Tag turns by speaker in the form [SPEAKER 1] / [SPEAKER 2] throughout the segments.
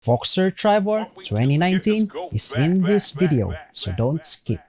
[SPEAKER 1] Foxter Trivor 2019 is in this video, so don't skip.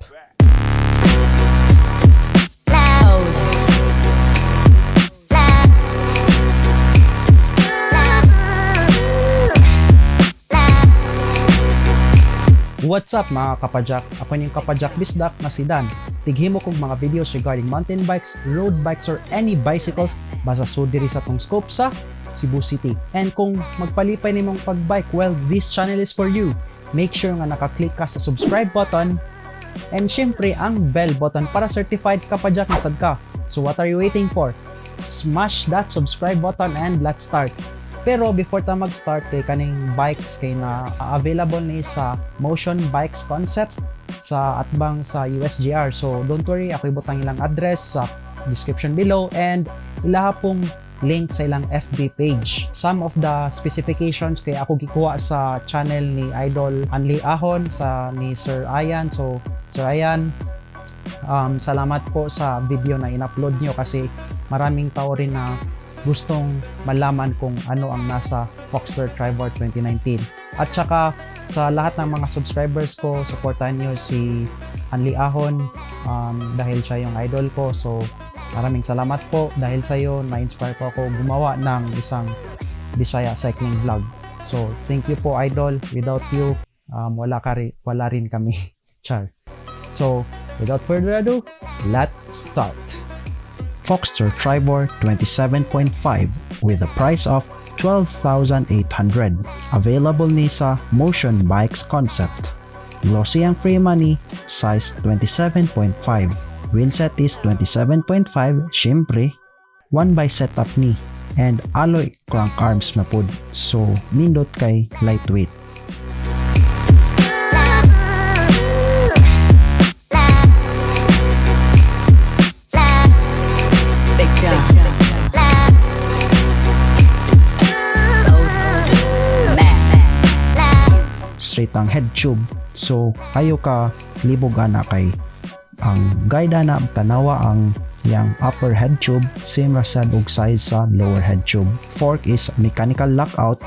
[SPEAKER 1] What's up, mga kapadyak? Ako yung kapadyak bisdak na si Dan. Tighimo kog mga videos regarding mountain bikes, road bikes, or any bicycles basta sud diri sa atong scope sa Cebu City. And kung magpalipay nimong pagbike, well, this channel is for you. Make sure nga naka-click ka sa subscribe button and syempre ang bell button para certified kapadyak na sad ka. So what are you waiting for? Smash that subscribe button and let's start. Pero before ta mag-start, kay kaning bikes kay na available ni sa Motion Bikes Concept sa atbang sa USGR. So don't worry, ako ibutang ilang address sa description below and ilaha pong link sa ilang FB page. Some of the specifications kay ako gikuha sa channel ni Idol Anli Ahon, sa ni Sir Ayan. So Sir Ayan, salamat po sa video na in-upload nyo kasi maraming tao rin na gustong malaman kung ano ang nasa Foxter Trivor 2019. At saka sa lahat ng mga subscribers ko, supportahan nyo si Anli Ahon dahil siya yung idol ko. So maraming salamat po dahil sa iyo na-inspire ko ako gumawa ng isang Bisaya cycling vlog. So thank you po, idol. Without you, wala rin kami. Char. So without further ado, let's start. Foxter Trivor 27.5 with a price of 12,800. Available ni sa Motion Bikes Concept. Glossy ang frame ani, size 27.5. Wheelset is 27.5, syempre. 1 by setup ni and alloy crank arms na pod. So, nindot kay lightweight.
[SPEAKER 2] Big
[SPEAKER 1] Straight ang head tube. So, ayo ka libog ana kay ang guide ana, tanawa ang yang upper head tube, same ra sad og size sa lower head tube. Fork is mechanical lockout.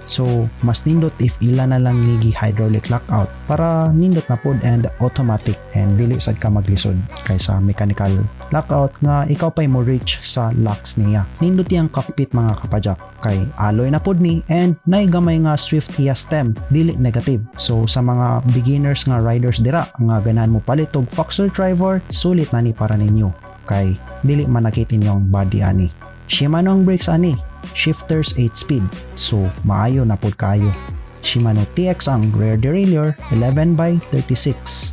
[SPEAKER 1] So, mas nindot if ila na lang nigi hydraulic lockout para nindot na pod and automatic and dili sad ka maglisod kaysa mechanical lockout nga ikaw pa'y mo reach sa locks niya. Nindot yang cockpit, mga kapadyak, kay alloy na pod ni and naigamay nga swift iya stem, dili negative. So sa mga beginners nga riders dira nga ganahan mo palit og Foxter Trivor, sulit na ni para ninyo kay dili manakit inyong body ani. Shimano ang brakes ani, shifters 8 speed, so maayo na pod kayo. Shimano TX ang rear derailleur, 11 by 36.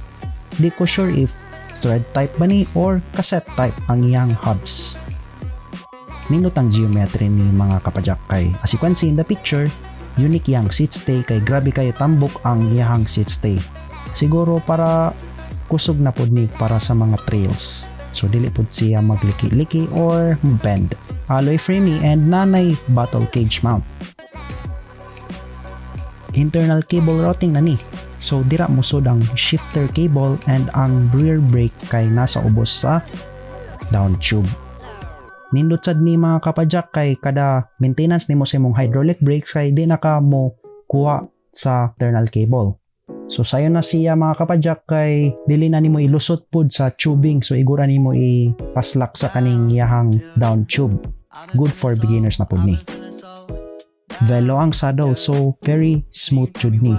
[SPEAKER 1] Di ko sure if thread type ba ni or cassette type ang iyang hubs. Nindot ang geometry ni, mga kapadyak, kay as you can see in the picture, unique yang seat stay kay grabe kayo tambok ang iyang seat stay. Siguro para kusog na pod ni para sa mga trails. So dili pod siya magliki-liki or bend. Alloy frame ni and nanay bottle cage mount. Internal cable routing na ni. So dira musod ang shifter cable and ang rear brake kay nasa ubos sa down tube. Nindot sad ni, mga kapadyak, kay kada maintenance nimo sa imong hydraulic brakes kay di na ka mo kuha sa internal cable. So sayo na siya, mga kapadyak, kay dili na nimo ilusot pud sa tubing, so igura nimo ipaslak sa kaning iyahang down tube. Good for beginners na pud ni. Velo ang saddle, so very smooth jud ni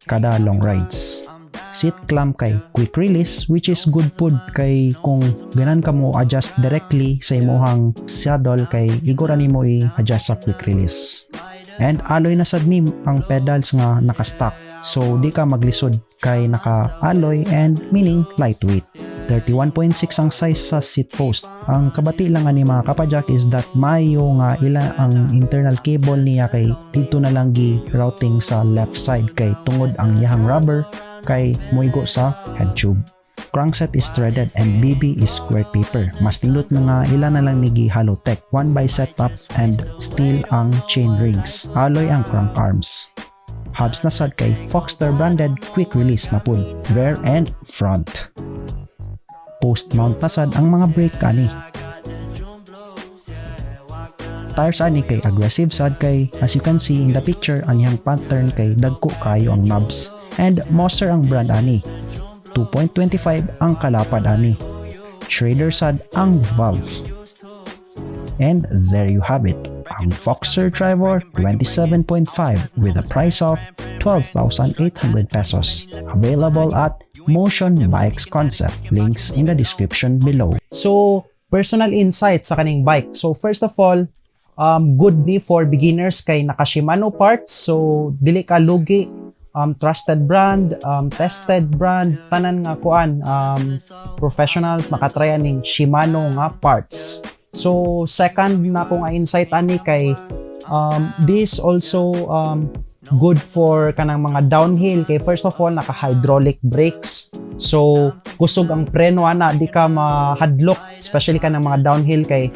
[SPEAKER 1] kada long rides. Seat clamp kay quick release, which is good pud kay kung ganan ka mo adjust directly sa imuhang saddle kay igura nimo i-adjust sa quick release. And alloy na sad ni ang pedals nga naka-stock. So di ka maglisod kay naka-alloy and meaning lightweight. 31.6 ang size sa seat post. Ang kabati lang ani, mga kapadyak, is that maayo nga ila ang internal cable niya kay dito na lang gi routing sa left side kay tungod ang iyahang rubber kay moigo sa head tube. Crankset is threaded and BB is square taper. Mas nindot na nga ila na lang nigi Hollowtech. 1 by setup and steel ang chain rings. Alloy ang crank arms. Hubs na sad kay Foxter branded quick release na pud, rear and front. Post mount na sad ang mga brake ani. Tires ani kay aggressive sad kay, as you can see in the picture, ang iyang pattern kay dagko kayo ang knobs. And Moser ang brand ani. 2.25 ang kalapad ani. Schrader sad ang valve. And there you have it, ang Foxter Trivor 27.5 with a price of 12,800 pesos. Available at Motion Bikes Concept. Links in the description below. So, personal insight sa kaning bike. So, first of all, good ni for beginners kay naka Shimano parts. So, dili ka lugi, trusted brand, tested brand, tanan nga kuan, professionals nakatry aning Shimano nga parts. So second na ko nga insight ani kay this also good for kanang mga downhill kay first of all, naka hydraulic brakes. So kusog ang preno ana, di ka mahadlok, especially kanang mga downhill kay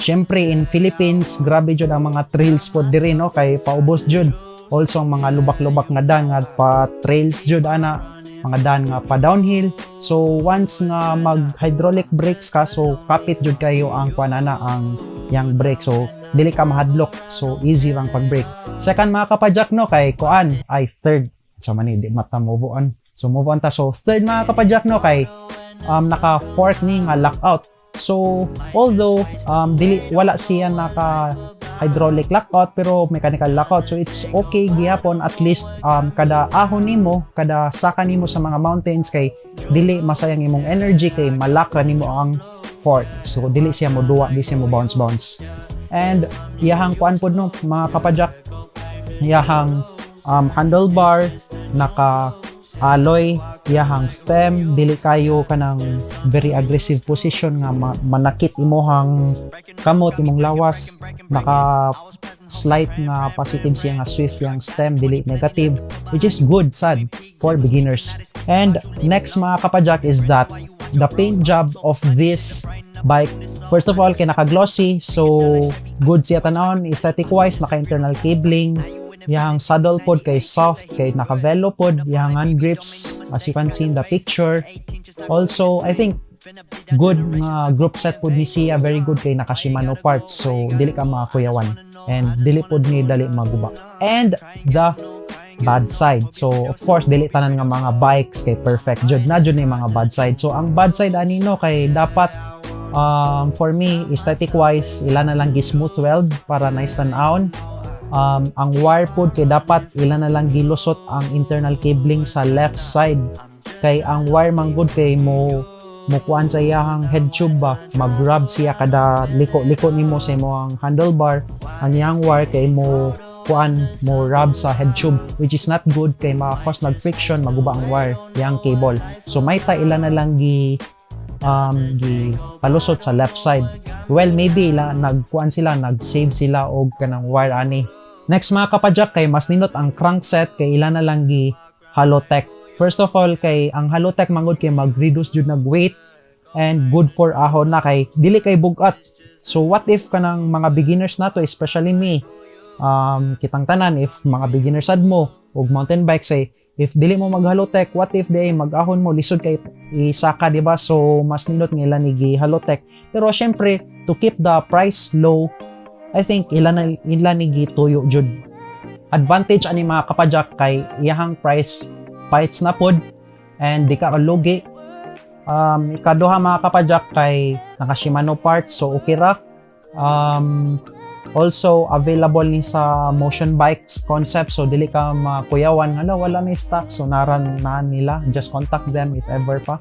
[SPEAKER 1] syempre in Philippines, grabe jud ang mga trails pod diri, no, kay paubos jud. Also ang mga lubak-lubak nga dan nga pa trails jud ana, mga dan nga pa downhill. So once nga mag hydraulic brakes ka, so kapit jud kayo ang kuan ana, ang yang brake, so dili ka mahadlok, so easy rang pag brake. Second, mga kapadyak, no, kay kuan ay third sa mani di mata move on, so move on ta. So third, mga kapadyak, no, kay naka fork ni nga lockout. So although dili wala siya naka hydraulic lockout pero mechanical lockout, so it's okay gihapon. At least kada ahon nimo, kada saka nimo sa mga mountains kay dili masayang imong energy kay ma-lock ra nimo ang fork, so dili siya mo duwa, di siya mo bounce bounce. And iyahang kuan pod, no, mga kapadyak, iyahang handlebar naka alloy, iyahang stem dili kayo kanang very aggressive position nga manakit imuhang kamot, imong lawas. Naka slight nga positive siya nga swift yang stem, dili negative, which is good sad for beginners. And next, mga kapadyak, is that the paint job of this bike. First of all, kay naka glossy, so good siya tanawon aesthetic wise. Naka internal cabling. Yang saddle pod kay soft kay naka velo pod. Yang hand grips, as you can see in the picture. Also, I think good nga group set pod ni siya, very good kay naka Shimano parts, so dili ka makakuyawan and dili pod ni dali maguba. And the bad side. So of course, dili tanan nga mga bikes kay perfect jud na jud ni mga bad side. So ang bad side ani, no, kay dapat for me, aesthetic wise, ila na lang gi smooth weld para nice tan-awon. Ang wire pod kay dapat ila na lang gilusot ang internal cabling sa left side kay ang wire man gud kay mo mukuan sa iyahang head tube ba, mag-rub siya kada liko-liko nimo sa imong handlebar. Ang iyang wire kay mo kuan, mo rub sa head tube, which is not good kay maka-cause nag friction, maguba ang wire, yang cable. So may ta ila na lang gi palusot sa left side. Well, maybe ila nagkuan sila, nag-save sila og kanang wire ani. Next, mga kapadyak, kay mas nindot ang crankset kay ila na lang gi Halotech. First of all, kay ang Halotech mangod kay mag-reduce jud nag weight and good for ahon na kay dili kay bugat. So what if kanang mga beginners nato, especially me, kitang tanan, if mga beginners sad mo og mountain bike, say if dili mo mag Halotech, what if day mag-ahon mo, lisod kay isaka, di ba? So mas nindot nga ila ni gi Halotech. Pero syempre, to keep the price low, I think ila na ila ni gituyo jud. Advantage ani, mga kapadyak, kay iyahang price fights na pod and di ka kalugi. Ikaduha, mga kapadyak, kay naka Shimano parts, so okay ra. Also available ni sa Motion Bikes Concept, so dili ka makuyawan, hala, wala na stock. So naran na nila, just contact them if ever pa.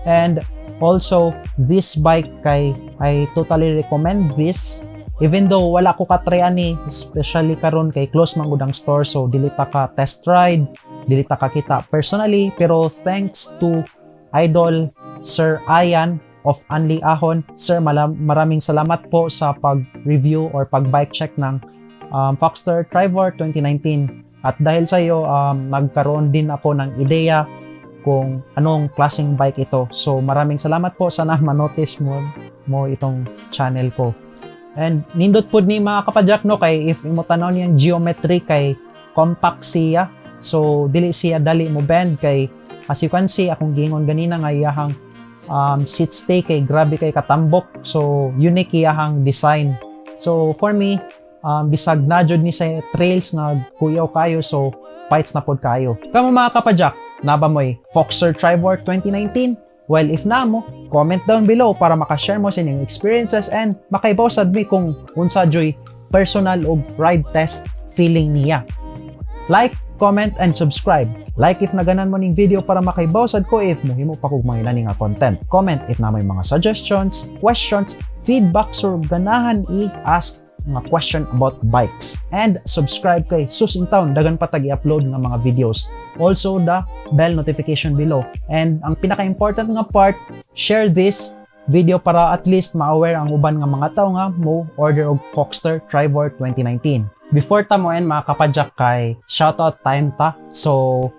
[SPEAKER 1] And also this bike kay I totally recommend this even though wala ko ka-try ani, especially karon kay close man gud ang store, so dili ta ka test ride, dili ta ka kita personally. Pero thanks to Idol Sir Ayan of Anli Ahon. Sir, maraming salamat po sa pag-review or pag-bike check ng Foxter Trivor 2019. At dahil sa iyo, nagkaroon din ako ng ideya kung anong klaseng bike ito. So maraming salamat po. Sana ma-notice mo itong channel ko. And nindot pod ni, mga kapadyak, no, kay if imo tanaw niyang geometry kay compact siya. So dili siya dali mo bend kay as you can see, akong giingon ganina nga iyahang seat stay kay grabe kay katambok. So unique iyahang design. So for me, bisag na jud ni sa trails nga kuyaw kayo, so fights na pod kayo. Kamo, mga kapadyak, naa ba mo'y Foxter Trivor 2019? Well, if naa mo, comment down below para makashare mo sa inyong experiences and makaibaw sad mi kung unsa juy personal og ride test feeling niya. Like, comment, and subscribe. Like if naganahan mo ning video para makaibaw sad ko if muhimo pa kog mga inani nga content. Comment if naa moy mga suggestions, questions, feedbacks, or ganahan i-ask mga question about bikes. And subscribe kay sus in town, daghan pa tag i-upload nga mga videos. Also the bell notification below. And ang pinaka-important nga part, share this video para at least ma-aware ang uban nga mga tao nga mo order og Foxter Trivor 2019. Before ta mo end, mga kapadyak, kay shoutout time ta. So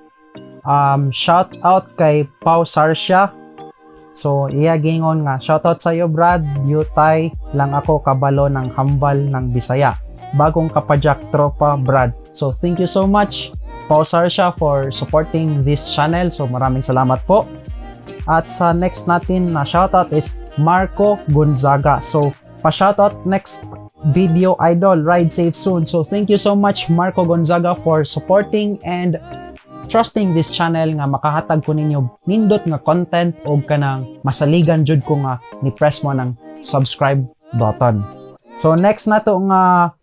[SPEAKER 1] shoutout kay Pau Sarsha. So iya gingon nga, "Shoutout sa iyo, Brad, yutay lang ako kabalo ng hambal ng Bisaya. Bagong kapadyak tropa, Brad." So thank you so much, Pau Sarsha, for supporting this channel. So maraming salamat po. At sa next natin na shoutout is Marco Gonzaga. So pa-shoutout next video, idol, ride safe soon. So thank you so much, Marco Gonzaga, for supporting and trusting this channel nga makahatag ko ninyo nindot nga content og kanang masaligan jud ko nga ni press mo ng subscribe button. So next nato nga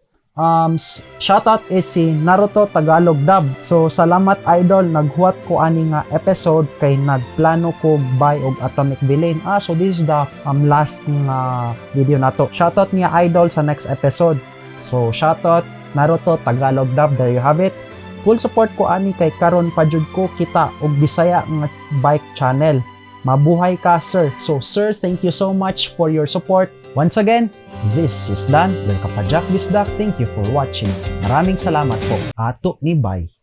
[SPEAKER 1] shoutout is si Naruto Tagalog Dub. So "Salamat, idol, naghuwat ko ani nga episode kay nagplano ko buy og Atomic Villain." Ah, so this is the last nga video nato. "Shoutout niya, idol, sa next episode." So shoutout, Naruto Tagalog Dub, there you have it. "Full support ko ani kay karon pa jud ko kita og Bisaya nga bike channel. Mabuhay ka, sir." So sir, thank you so much for your support. Once again, this is Dan, your Kapadyak Bisdak. Thank you for watching. Maraming salamat po. Ato ni bye.